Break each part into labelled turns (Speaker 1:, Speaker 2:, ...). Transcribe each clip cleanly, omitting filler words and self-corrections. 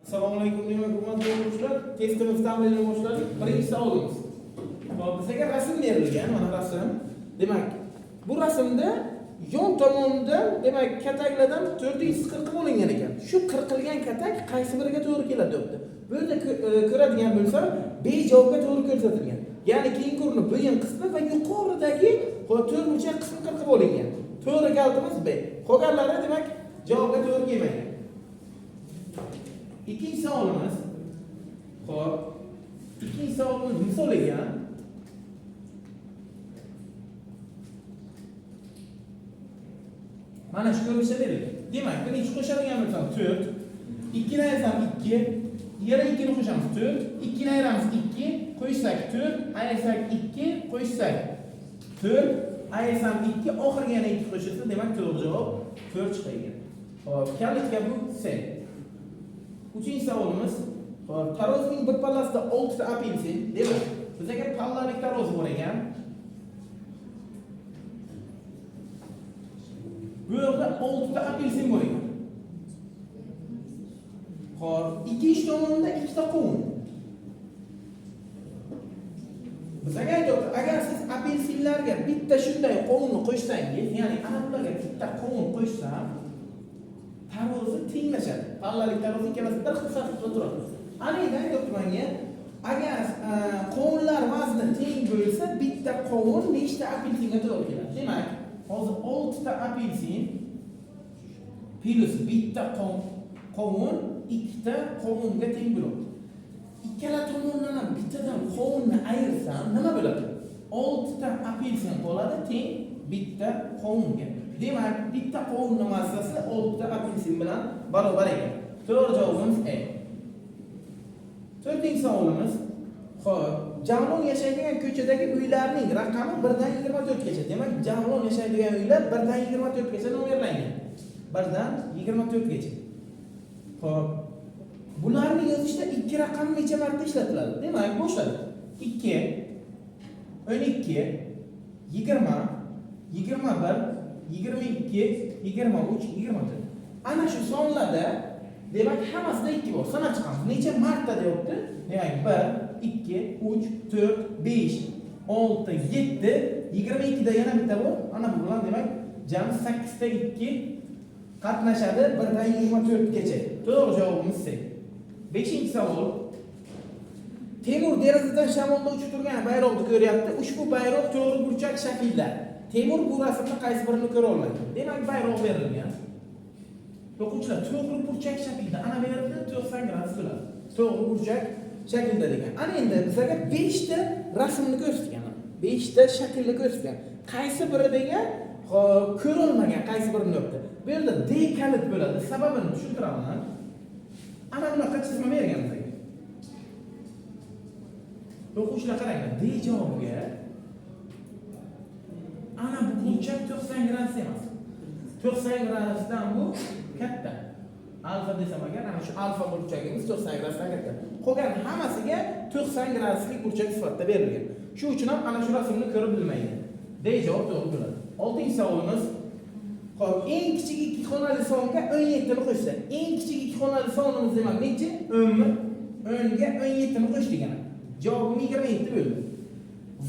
Speaker 1: Assalomu alaykum, demak, hurmatli o'quvchilar, testimiz tahlilini boshladik. Birinchi savolimiz. Hop, bizga rasm berilgan, mana rasm. Demak, bu rasmda yon tomonida, demak, kataklardan 4 qirqib olingan ekan. Shu qirqilgan katak qaysi biriga to'g'ri keladi debdi. Bu yerda ko'radigan bo'lsam, B javobga to'g'ri ko'rsatilgan. Ya'ni keng ko'rinib bo'yin qismi va yuqoridagi to'rtburchak qismi qirqib olingan. To'g'ri kalitimiz B. Qolganlari demak javobga to'g'ri kelmagan. Ikkinchi savolimiz. Xo'p, ikkinchi savolimiz misol ekan. Mana shu ko'rinishda berilgan. Demak, birinchi qo'shadigan bo'lsam 4, 2 ni ayirsam 2, yana 2 ni qo'shamiz 4, 2 ni ayiramiz 2, qo'shsak 4, ayirsak 2, qo'shsak 4, ayirsam 2, oxirgi yana 2 qo'shilsa, demak to'g'ri javob 4 chiqar. Xo'p, kalitga bu C. Uchinchi savolimiz. Xo'p, tarozining bir pallasida 6 ta apelsin. Demak, bizga pallalik tarozi bor ekan. Bu yerda 6 ta apelsin bor ekan. Xo'p, ikkinchi tomonda 2 ta qovun. Bizga aytyapti, agar siz apelsinlarga bitta shunday qovunni qo'shsangiz, ya'ni ana bularga bitta qovun qo'shsam, tarozi tenglashadi. Pallalik tarozi ikkalasi bir xil tartibda turadi. Ana endi aytyapti menga, agar qovunlar vazni teng bo'lsa, bitta qovun nechta apelsinga to'g'ri keladi? Demak, hozir 6 ta apelsin plus bitta qovun ikkita qovunga teng bo'ladi. Ikkala tomondan ham bittadan qovunni ayirsam nima bo'ladi? 6 ta apelsin qoladi teng bitta qovunga. Demak, bitta qovunning massasi 6 ta apelsin bilan barobar ekan. To'g'ri javobimiz E. To'rtinchi savolimiz. Xo'p, Javlon yashaydigan ko'chadagi uylarning raqami 1 dan 24 gacha. Demak, Javlon yashaydigan uylar 1 dan 24 gacha nomerlangan. 1 dan 24 gacha. Xo'p, bularni yozishda 2 raqam necha marta ishlatiladi? Demak, boshladik. 2, 12, 20, 21, 22, 23, 24. Ana shu sonlarda demak hammasida 2 bor. Sanab chiqamiz. Necha marta deyapti? Demak, 1, 2, 3, 4, 5, 6, 7, 22 da yana bitta bor. Ana bu bilan demak jami 8 ta 2 qatnashadi 1 dan 24 gacha. To'g'ri javobimiz C. 5-savol. Temur derazadan shamolda uchib turgan bayroqni ko'ryapti. Ushbu bayroq to'g'ri burchak shaklda. Temur bu rasmni qaysi birini ko'ra olmaydi? Demak, bayroq berilgan. O'quvchilar, to'g'ri burchak shaklda. Ana bu yerda 90 gradus bo'ladi. To'g'ri burchak shaklda degan. Ana endi bizlarga 5 ta rasmni ko'rsatgan. 5 ta shaklni ko'rsatgan. Qaysi biri degan, ko'rilmagan qaysi birini yopti. Bu yerda D kalit bo'ladi. Sababini tushuntiraman. Ana bunaqa chizma bergan bizga. O'quvchilar qaranglar, D javobiga ana bu burchak 90 gradus emas. 90 gradusdan bu katta. Alfa desam agar, ana shu alfa burchagimiz 90 gradusdan katta. Qolgan hammasiga 90 graduslik burchak sifatida berilgan. Shu uchun ham ana shu rasmni ko'rib bilmaydi. D javob to'g'ri bo'ladi. 6-savolimiz. Xo'p, eng kichik ikki xonali songa 17 ni qo'shsa, eng kichik ikki xonali sonimiz demak necha? 10 mi? 10 ga 17 ni qo'sh degani. Javobim 27 bo'ldi.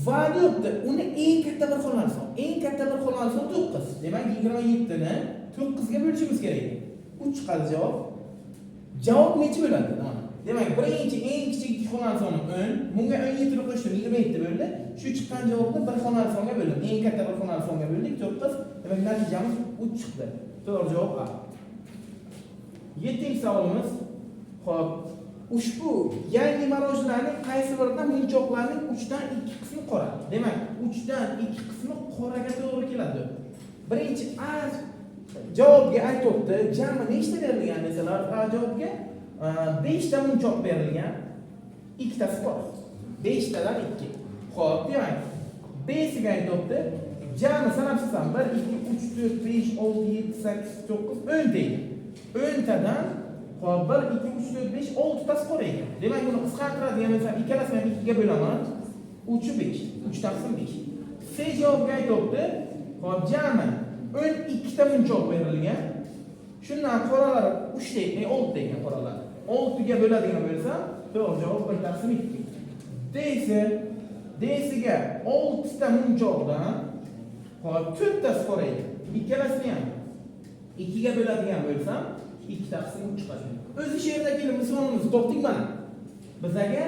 Speaker 1: Va deyapti, uni eng katta bir xonali son. Eng katta bir xonali son 9. Demak, 27 ni 9 ga bo'lishimiz kerak. 3 chiqadi javob. Javob necha bo'ladi? Mana. Demak, birinchi eng kichik ikki xonali sonim 10, bunga 17 ni qo'shdim, 27 bo'ldi. Shu chiqqan javobni bir xonali songa bo'ldim. Eng katta bir xonali songa bo'ldik, 9. Demak, natijamiz 3 chiqdi. To'g'ri javob A. 7-savolimiz. Xo'p, ushbu yangi marojlarning qaysi birida munchoqlarning 3 dan 2 qismi qora? Demak, 3 dan 2 qismi qoraga to'g'ri keladi. Birinchi A javobga aytyapti, jami nechta berilgan desalar, A javobga 5 ta munchoq berilgan, ikkitasi qora. 5 tadan 2. Xo'p, demak, B siga aytyapti, jami sanab chiqsam 1 2 3 4 5 6 7 8 9 10 ta ekan. 10 tadan xo'p 1 2 3 4 5 6 tasi qora ekan. Demak, buni qisqartiradigan bo'lsam, ikkalasini ham 2 ga bo'laman. 3 5. 3 taqsim 5. C javobga aytyapti, xo'p, jami 12 ta munchoq berilgan. Shundan qoralar 3 ta, 6 ta ekan qoralar. 6 ga bo'ladigan bo'lsa, to'g'ri javob 1 taqsim 2. D'si, D'siga 6 ta munchoqdan hop 4 tasi qora ekan. Ikkalasini ham 2 ga bo'ladigan bo'lsam, 2 taqsim 3 chiqadi. O'zi shu yerda kelib misolimizni topdik mana. Bizaga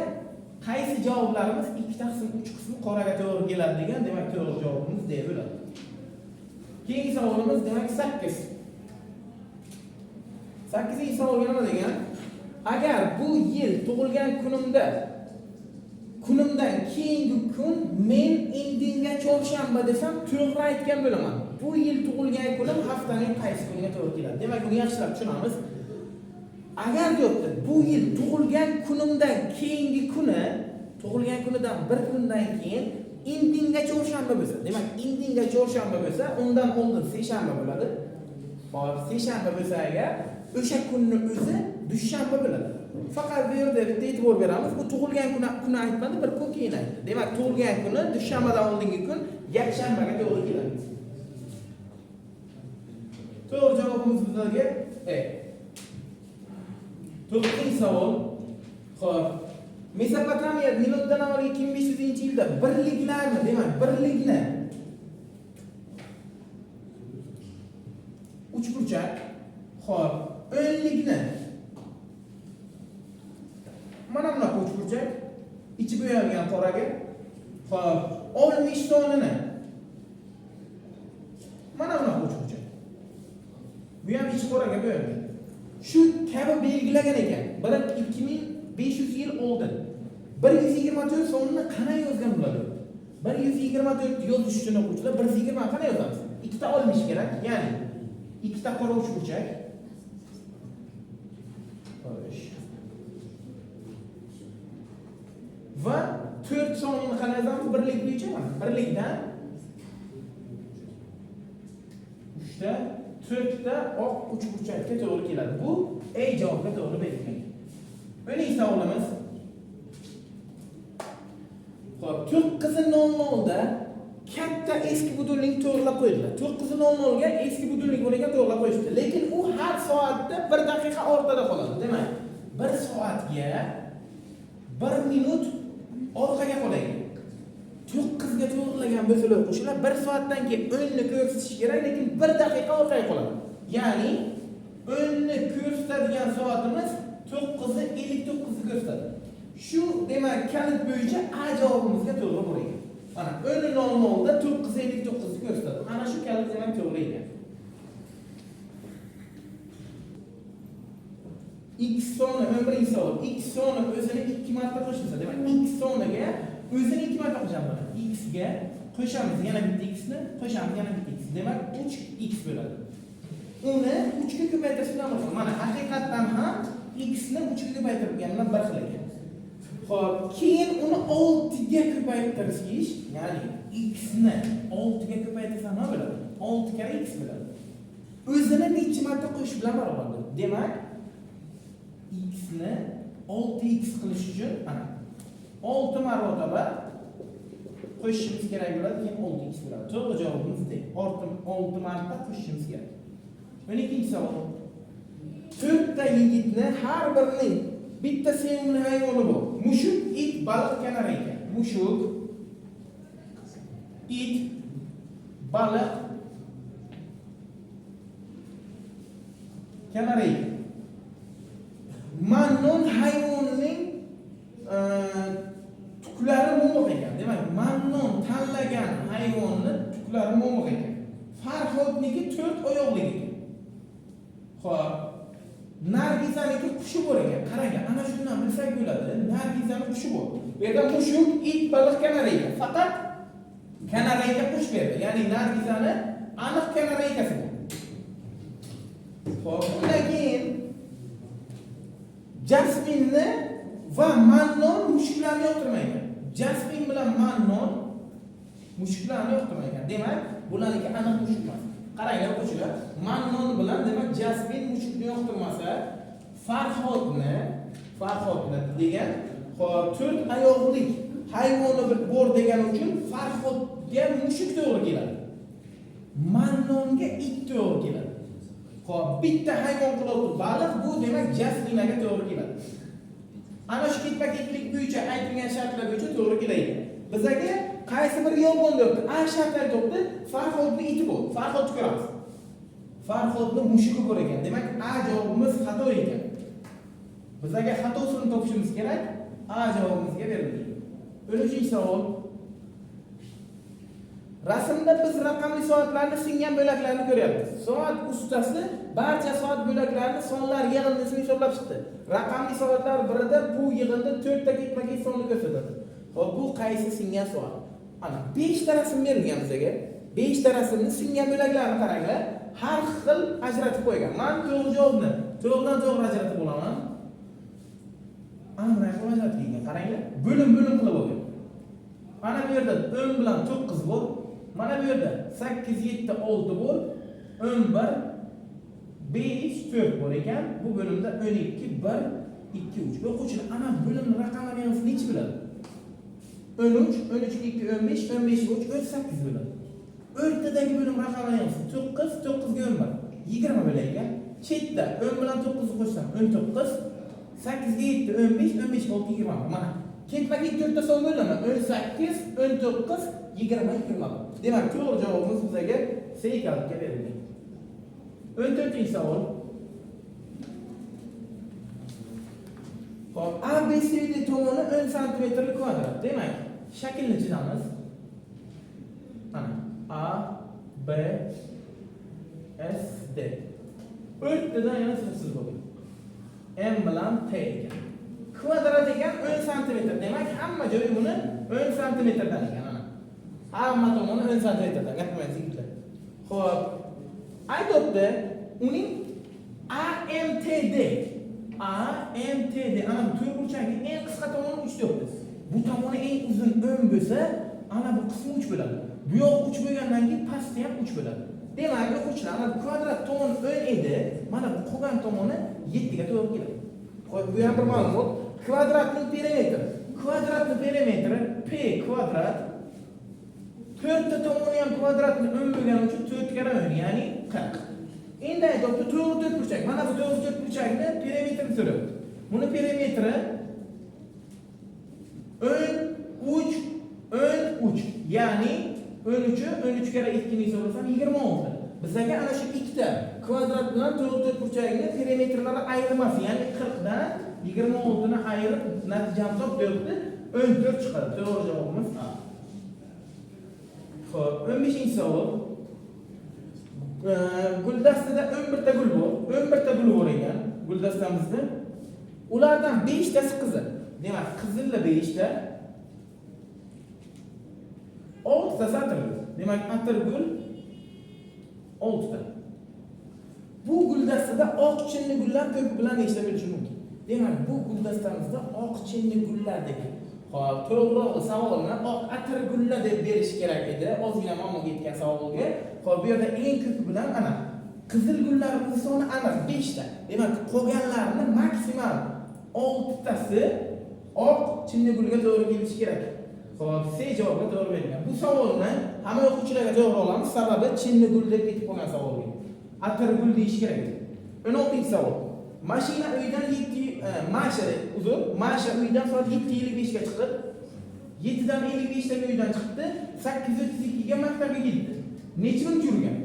Speaker 1: qaysi javoblarimiz 2 taqsim 3 qismi qoraga to'g'ri keladi degan, demak to'g'ri javobimiz D bo'ladi. Keyingi savolimiz demak 8. 8-inchi savolga nima degan? Agar bu yil tug'ilgan kunimdan keyingi kun men indinga chorshanba desam, to'g'ri aytgan bo'laman. Bu yil tug'ilgan kunim haftaning qaysi kuniga to'g'ri keladi? Demak, buni yaxshilab tushunamiz. Agar deyapti, bu yil tug'ilgan kunimdan keyingi kuni, tug'ilgan kunidan bir kundan keyin indinga chorshanba bo'lsa, demak indinga chorshanba bo'lsa, undan oldin seshanba bo'ladi. Hop, seshanba bo'lsa agar, o'sha kunni o'zi dushanba bo'ladi. Faqat bu yerda bitta e'tibor beramiz, bu tug'ilgan kuni aytmadi, bir kun keyin aytdi. Demak, tug'ilgan kuni dushanbadan oldingi kun yakshanbaga to'g'ri keladi. To'g'ri javobimiz bizlarga E. 9-savol. Xo'p. Mesopotamiya miloddan avval 2500-yilda birliklarni, demak, birlikni uchburchak, xo'p, o'nlikni mana bunaqa uchburchak, ichi bo'yalgan qoraga, xo'p, 60 sonini mana bunaqa uchburchak. Bu ham ichi qoraga bo'yalgan. Shu kabi belgilagan ekan. Bir 2500 yil oldin. 124 sonini qanday yozgan bular? 124 yozish uchun o'quvchilar 120 qanday yozamiz? Ikkita olmish kerak, ya'ni ikkita qora uchburchak. Xo'sh. Va 4 sonini qanday yozamiz? Birlik bo'yicha mana. Birlikdan 3 ta 4 ta oq uchburchakka to'g'ri keladi. Bu A javobga to'g'ri berilgan. O'ninchi savolimiz. Xo'p, 9:00 da katta eski budilnikni to'g'rilab qo'ydilar. 9:00 ga eski budilnik bo'lgan to'g'rilab qo'yishdi. Lekin u har soatda 1 daqiqa orqada qoladi. Demak, 1 soatga 1 minut orqaga qoladi. 9 ga to'g'rilagan bo'lsalar o'quvchilar 1 soatdan keyin 10 ni ko'rsatish kerak, lekin 1 daqiqa orqaga qoladi. Ya'ni 10 ni ko'rsatadigan soatimiz 9:59 ni ko'rsatadi. Shu demak kalit bo'yicha A javobimizga to'g'ri bo'lar ekan. Mana 10:00 da 9:59 ni ko'rsatadi. Ana shu kalit demak to'g'ri ekan. X soni 11-savol. X soni o'zini 2 marta qo'shilsa, demak X soniga o'zini 2 marta qo'shamiz. X ga qo'shamiz yana bitta x ni, qo'shamiz yana bitta x. Demak 3x bo'ladi. Uni 3 ga ko'paytirish bilan bir xil. Mana haqiqatdan ham x ni 3 ga ko'paytirgan bilan bir xil ekan. Xo'p, keyin uni 6 ga ko'paytirish, ya'ni x ni 6 ga ko'paytirsa nima bo'ladi? 6 karra x bo'ladi. O'zini necha marta qo'shish bilan barobar bo'ladi. Demak, x ni 6x qilish uchun mana 6 marotaba qo'shishimiz kerak bo'ladi, keyin 6x bo'ladi. To'g'ri javobimiz D. 6 marta qo'shishimiz kerak. 12-savol. 4 ta yigitni har birining bitta sevimli hayvoni bor. Mushuk, it, baliq, kanareyka. Mushuk, it, baliq, kanareyka. Mannon hayvonining tuklari mo'miq ekan. Demak, Mannon tanlagan hayvonni tuklari mo'miq ekan. Farhodniki 4 oyoqli ekan. Xo'p, Nargizaniki qushi bor ekan. Qarang, ana shundan bilsak bo'ladi. Nargizani qushi bor. Bu yerda mushuk, it, baliq, kanareyka. Faqat kanareyka qush berdi. Ya'ni Nargizani aniq kanareykasi bor. Xo'p, undan keyin Jasminni va Mannon mushuklarni yoqtirmaydi. Jasmin bilan Mannon mushuklarni yoqtirmaydi. Demak, bularniki aniq mushuk emas. Qaranglar o'quvchilar, Mannon bilan demak Jasmin mushukni yoqtirmasa, Farhodni degan, xo'p, 4 oyoqlik hayvoni bor degani uchun Farhodga mushuk to'g'ri keladi. Mannonga it to'g'ri keladi. Xo'p, bitta hayvon qilyapti baliq, bu demak Jasminaga to'g'ri keladi. Ana shu ketma-ketlik bo'yicha aytilgan shartlar bo'yicha to'g'ri keladi. Bizaga qaysi bir yolg'on deyapti? A shart aytyapti, Farhodni iti bor. Farhodni ko'ramiz. Farhodni mushugi bor ekan. Demak, A javobimiz xato ekan. Bizaga xatosini topishimiz kerak. A javobimizga berildi. 13-savol. Rasmda biz raqamli soatlarni singan bo'laklarini ko'ryapmiz. Soat ustasi barcha soat bo'laklarini sonlar yig'indisini hisoblab chiqdi. Raqamli soatlar birida bu yig'indi 4 ta ketma-ket sonni ko'rsatadi. Xo'p, bu qaysi singan soat? Ana 5 ta rasm berilgan bizga. 5 ta rasmni singan bo'laklarini qaranglar. Har xil ajratib qo'ygan. Men to'g'ri javobni to'g'ridan to'g'ri ajratib olaman. Ana bunday qilib ajratib kelgan. Qaranglar, bo'lim-bo'lim qilib olgan. Mana bu yerda 10 bilan 9 bor. Mana bu yerda 8, 7, 6 bor. 11, 5, 4 bor ekan. Bu bo'limda 12, 1, 2, 3. O'quvchilar, ana bo'limni raqamlar yig'indisi nechi bo'ladi? 13, 13 2, 15, 15 3, 18 bo'ladi. O'rtadagi bo'lim raqamlar yig'indisi 9, 9 ga 11, 20 bo'lar ekan. Chetda 10 bilan 9 ni qo'shsam 19, 8 ga 7, 15, 15 6, 21. Mana ketma-ket 4 ta son bo'laman. 18, 19, 20, 21. Demak, to'g'ri javobimiz bizga C kalitga berilgan. 14-savol. Xo'p, A, B, C, D tomoni 10 santimetrli kvadrat. Demak, shaklni chizamiz. Mana A, B, S, D. O'rtadan yana chiziqsiz bo'lgan. M bilan T ekan. Kvadrat ekan 10 santimetr. Demak, hamma joyi buni 10 santimetrdan ekan, ana. Hamma tomoni 10 santimetrdan. Gapirmaysiz yigitlar. Xo'p, aytyapti, uning AMTD. AMTD ana bu to'rtburchakning eng qisqa tomoni 3 deyapti. Bu tomoni eng uzun 10 bo'lsa, ana bu qismi 3 bo'ladi. Bu yoq 3 bo'lgandan keyin pasti ham 3 bo'ladi. Demak, o'quvchilar, ana bu kvadrat tomoni 10 edi, mana bu qolgan tomoni 7 ga to'g'ri keladi. Xo'p, bu ham bir ma'lumot. Kvadratning perimetri. Kvadratning perimetri P kvadrat. 4 ta tomoni ham kvadratni 10 bo'lgani uchun 4 karra 10, ya'ni 40. Endi aytyapti, to'g'ri to'rtburchak. Mana bu to'g'ri to'rtburchakni perimetrini so'rayapti. Buni perimetri 10, 3, 10, 3. Ya'ni 13 13 karra 2 ni hisoblasam 26. Bizga ana shu ikkita kvadrat bilan to'g'ri to'rtburchakni perimetrlari ayirmasi, ya'ni 40 dan 26 ni ayirib natijani top deyapti. 14 chiqadi. To'g'ri javobimiz A. Xo'p, 15-savol. Guldastada 11 ta gul bor. 11 ta gul bor ekan guldastamizda. Ulardan 5 tasi qizil. Demak, qizilli 5 ta. 6 tasi atirgul. Demak, atirgul 6 ta. Bu guldastada oq chinni gullar ko'pi bilan nechta bo'lishi mumkin? Demak, bu guldastamizda oq chinni gullar degan. Xo'p, to'g'rirog'i savolni oq atirgullar deb berish kerak edi. Ozgina muammoga yetgan savolga. Xo'p, bu yerda eng ko'pi bilan ana qizil gullarimiz soni aniq 5 ta. Demak, qolganlarini maksimal 6 tasi oq chinni gulga to'g'ri kelishi kerak. Xo'p, C javobga to'g'ri berilgan. Bu savolni hamma o'quvchilarga to'g'ri olamiz, sababi chinni gul deb ketib qolgan savolga. Atirgul deyish kerak edi. 16-savol. Mashina uydan 7 Masha uzr, Masha uydan soat 7:55 ga chiqib, 7dan 55 da uydan chiqdi, 8:32 ga maktabga ketdi. Necha minut yurgan?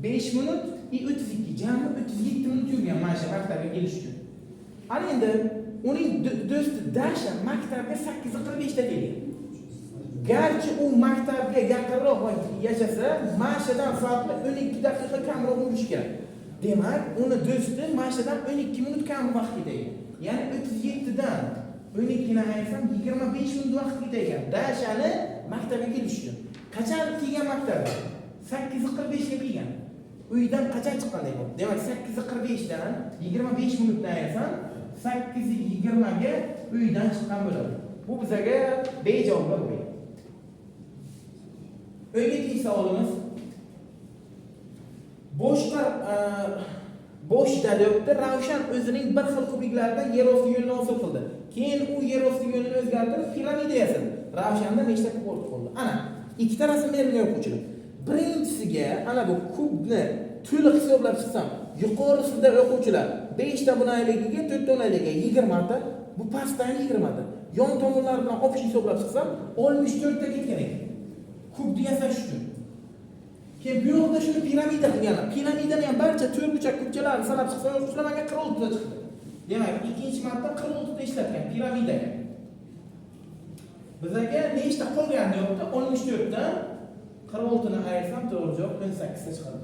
Speaker 1: 5 minut 32, jami 37 minut yurgan Masha maktabga kelish uchun. Ana endi uning do'sti Dasha maktabga 8:45 da kelgan. Garchi u maktabga yaqinroq yashasa, Mashadan farqli 12 daqiqa kamroq yurishi kerak. Demak, uni do'sti Mashadan 12 minut kam vaqt ketaygan. Ya'ni 37 dan 12 ni ayirsam 25 minut vaqt ketaygan. Dashani maktabga kelish uchun. Qachon kelgan maktabga? 8:45 ga kelgan. Uydan qachon chiqqan deyapti. Demak, 8:45 dan 25 minutni ayirsam 8:20 ga uydan chiqqan bo'ladi. Bu bizaga B javobga bo'ladi. 17-savolimiz. Boshda deyapti, Ravshan o'zining bir xil kubiklaridan yer osti yo'lini hosil qildi. Keyin u yer osti yo'lini o'zgartirib piramida yasadi. Ravshanda nechta kub ortib qoldi? Ana, ikkita rasm berilgan o'quvchilar. Birinchisiga ana bu kubni to'liq hisoblab chiqsam Yuqorisida o'quvchilar 5 ta bunayligiga, 4 ta unayligiga 20 ta, bu pastdan 20 ta. Yon tomonlari bilan общий hisoblab chiqsam 64 ta ketgan ekan. Kubni yasash uchun. Keyin bu yoqda shuni piramida qilganlar. Piramidani ham barcha to'rtburchak kubchalarni sanab chiqsam, o'quvchilar menga 46 ta chiqdi. Demak, ikkinchi marta 46 ta ishlatgan piramidaga. Bizlarga nechta qolgan deyapti? 64 dan 46 ni ayirsam to'g'ri javob 18 ta chiqadi.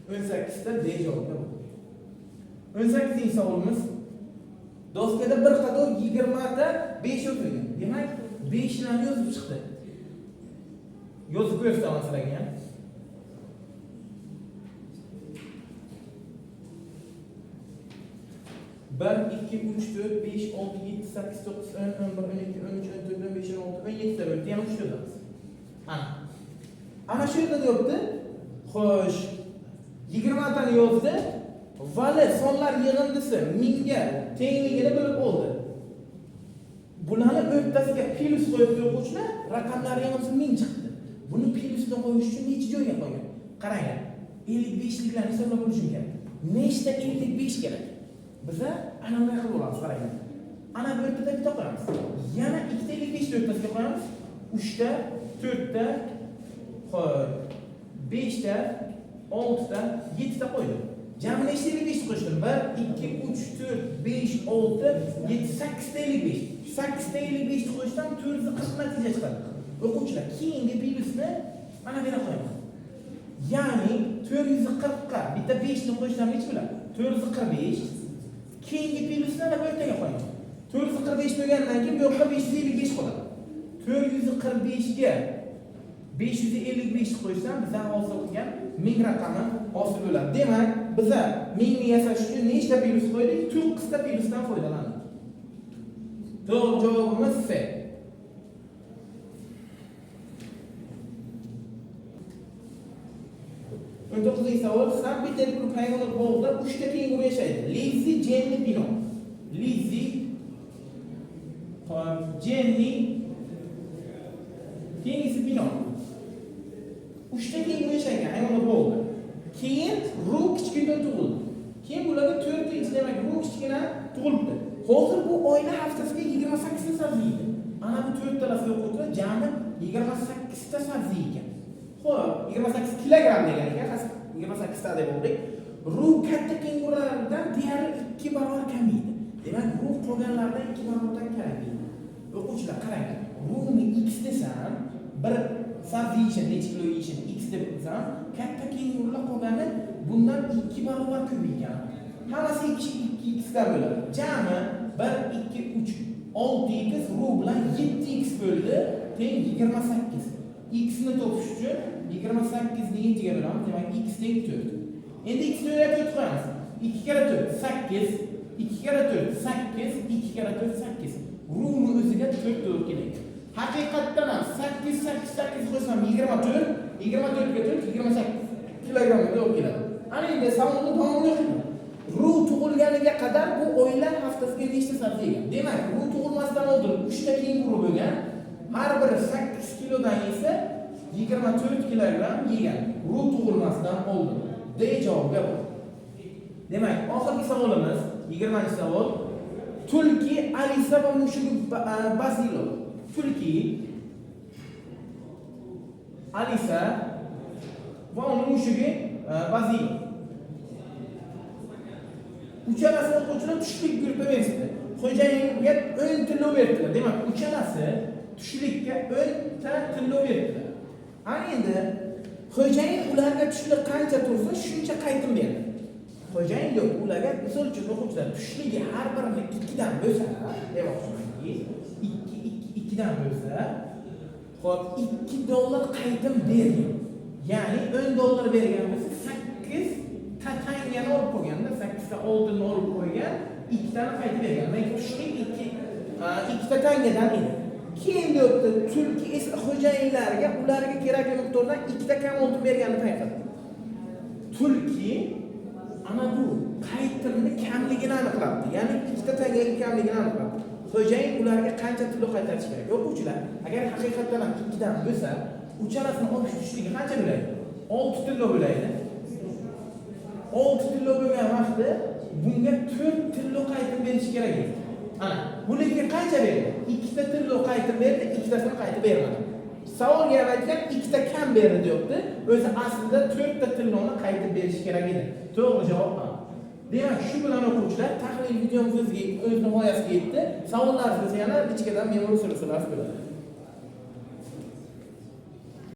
Speaker 1: 18 ta D javobi bu. 18 savolimiz. Doskada bir qator 20 ta 5 yozilgan. Demak, 5 larni yozib chiqdi. Yozib ko'rsataman sizlarga ham. Bir, ikki, uch, to'rt, besh, olti, yetti, sakkiz, to'qqiz, o'n, o'n bir, o'n ikki, o'n uch, o'n to'rt, o'n besh, o'n olti, o'n yettita bo'ldi. Yana uchta yozamiz. Ana. Ana shu yerda deyapti. Xo'sh, 20 tani yozdi. Vali sonlar yig'indisi 1000 ga tengligini bilib oldi. Bularni o'rtasiga plyus qo'yibdi o'quvchilar, raqamlar yig'indisi 1000 chiqdi. Buni plyusni qo'yish uchun necha joyga qo'ygan? Qaranglar. 55liklarni hisoblab olishim kerak. Nechta 55 kerak? Biza ana bunday qilib olamiz, qaranglar. Ana bu o'rtada bitta qo'yamiz. Yana ikkita 55 ni o'rtasiga qo'yamiz. 3 ta, 4 ta, xo'p, 5 ta, 6 ta, 7 ta qo'ydim. Jami nechta 55 qo'shdim? 1, 2, 3, 4, 5, 6, 7, 8 ta 55. 8 ta 55 ni qo'shsam 440 natija chiqadi. O'quvchilar, keyingi plyusni mana bu yerga qo'yaman. Ya'ni 440 ga bitta 5 ni qo'shsam necha bo'ladi? 445. Keyingi plyusni ana bu yerga qo'yaman. 445 bo'lgandan keyin bu yoqqa 555 qoladi. 445 ga 555 qo'ysam bizdan hosil qilgan 1000 raqami hosil bo'ladi. Demak, biza 1000 ni yasash uchun nechta plyus qo'ydik? 9 ta plyusdan foydalandik. To'g'ri javobimiz C. 19-savol. Sankt-Peterburg hayvonot bog'ida 3 ta kenguru yashaydi. Lizzi, Jenni, Pino. Lizzi, xo'p, Jenni, keyingisi Pino. 3 ta kenguru yashagan hayvonot bog'ida. Keyin Ru kichkintoy tug'ildi. Keyin bularga 4-inchi, demak, Ru kichkina tug'ilibdi. Hozir bu oila haftasiga 28 ta sabzi yeydi. Ana bu 4 talasi o'quvchilar jami 28 ta sabzi yegan. Xo'p, 28 kilogramm degan ekan, 28 ta deb oldik. Ru katta kengurulardan deyarli 2 barobar kam yeydi. Demak, Ru qolganlardan 2 barobardan kam yeydi. O'quvchilar qaranglar, Runi x desam, bir sabzi yeyishini, necha kilo yeyishini x deb desam, katta kengurular qolgani bundan 2 barobar ko'p yegan. Hammasi 2 2 x dan bo'ladi. Jami 1 2 3 6 x Ru bilan 7 x bo'ldi, teng 28. X ni topish uchun 28 ni 7 ga bo'lamiz, demak x teng 4. Endi x ni o'rniga 4 qo'yamiz. 2 karra 4 8, 2 karra 4 8, 2 karra 4 8. Runi o'ziga 4 to'g'ri keladi. Haqiqatdan ham 8 8 8 qo'ysam 24, 24 ga 4 28 kilogrammga to'g'ri keladi. Ana endi savolni davomini o'qiyman. Ru tug'ilganiga qadar bu oila haftasiga nechta sabzi yegan? Demak, Ru tug'ilmasdan oldin 3 ta kenguru bo'lgan. Har biri 8 kilodan yesa 24 kilogramm yegan. Ru tug'ilmasdan oldin. D javobga bu. Demak, oxirgi savolimiz 20-savol. Tulki, Alisa va mushugi Bazilo. Tulki, Alisa va uning mushugi Bazilo. Uchalasi o'quvchilar tushlik buyurtma berishdi. Xo'jayinga 10 tillo berdilar. Demak, uchalasi tushlikka 10 ta tillo berdilar. Ana endi xo'jayin ularga tushlik qancha tursa, shuncha qaytim berdi. Xo'jayin yo'q, ularga misol uchun o'quvchilar tushligi har birini 2 dan bo'lsa, demoqchimanki, 2 2 2 dan bo'lsa, xo'p, 2 dollar qaytim bergan. Ya'ni 10 dollar bergan bo'lsa, 8 ta tangani olib qo'yganda, 8 ta oltinni olib qo'ygan, 2 tani qaytib bergan. Demak, tushlik 2 ta tangadan edi. Keyin deyapti, tulki esa xo'jayinlarga ularga kerakli miqdordan 2 ta kam oltin berganini payqadi. Tulki ana bu qaytimni kamligini aniqlabdi. Ya'ni 2 ta tangaga kamligini aniqlabdi. Xo'jayin ularga qancha tillo qaytarish kerak? O'quvchilar, agar haqiqatdan ham 2 dan bo'lsa, uchalasini olib tushligi qancha bo'ladi? 6 tillo bo'ladi. Olti tillo bo'lgan vaqtda bunga to'rt tillo qaytib berish kerak edi. Ana, bu lekin qancha berdi? Ikkita tillo qaytib berdi, ikkitasini qaytib bermadi. Savolga ham aytgan, ikkita kam berdi deyapti. O'zi aslida to'rtta tilloni qaytib berish kerak edi. To'g'ri javob A. Demak, shu bilan, o'quvchilar, tahlil videomiz o'z nihoyasiga yetdi. Savollar bo'lsa, yana личка dan menga so'rasalar bo'ladi.